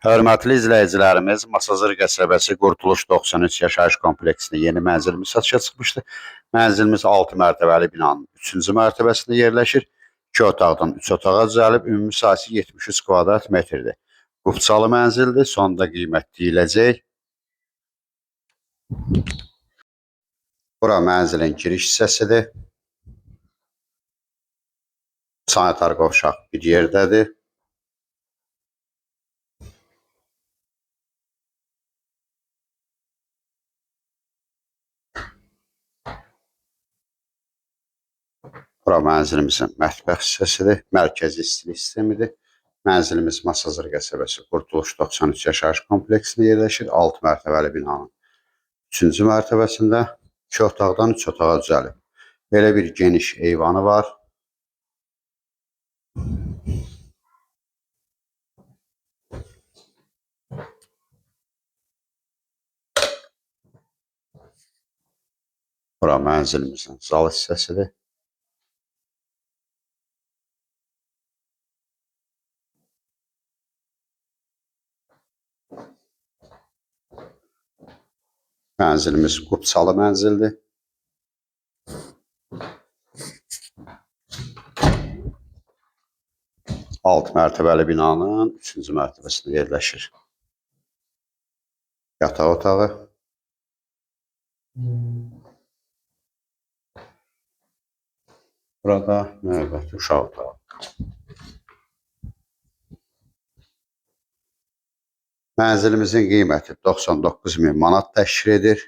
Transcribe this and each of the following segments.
Hörmətli izləyicilərimiz, Masazır qəsəbəsi Qurtuluş 93 yaşayış kompleksində yeni mənzilimiz satışa çıxmışdı. Mənzilimiz 6 mərtəbəli binanın 3-cü mərtəbəsində yerləşir. 2 otaqdan 3 otağa düzəlib, ümumi sahəsi 73 kvadrat metrdir. Qubçalı mənzildir, sonda qiymət deyiləcək. Bura mənzilin giriş hissəsidir. Sanitar qovşaq bir yerdədir. Bura mənzilimizin mətbəx hissəsidir. Mərkəzi istilik sistemidir. Mənzilimiz Masazır qəsəbəsi Qurtuluş 93 yaşayış kompleksində yerləşir. 6 mərtəbəli binanın 3-cü mərtəbəsində 2 otaqdan 3 otağa düzəlib. Belə bir geniş eyvanı var. Bura mənzilimizin zal hissəsidir. Mənzilimiz qubçalı mənzildir. Altı mərtəbəli binanın 3-cü mərtəbəsində yerləşir. Yataq otağı. Burada növbəti uşaq otağı. Mənzilimizin qiyməti 99 min manat təşkil edir.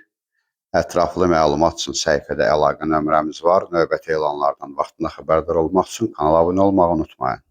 Ətraflı məlumat üçün səhifədə əlaqə nömrəmiz var. Növbəti elanlardan vaxtında xəbərdar olmaq üçün kanala abunə olmağı unutmayın.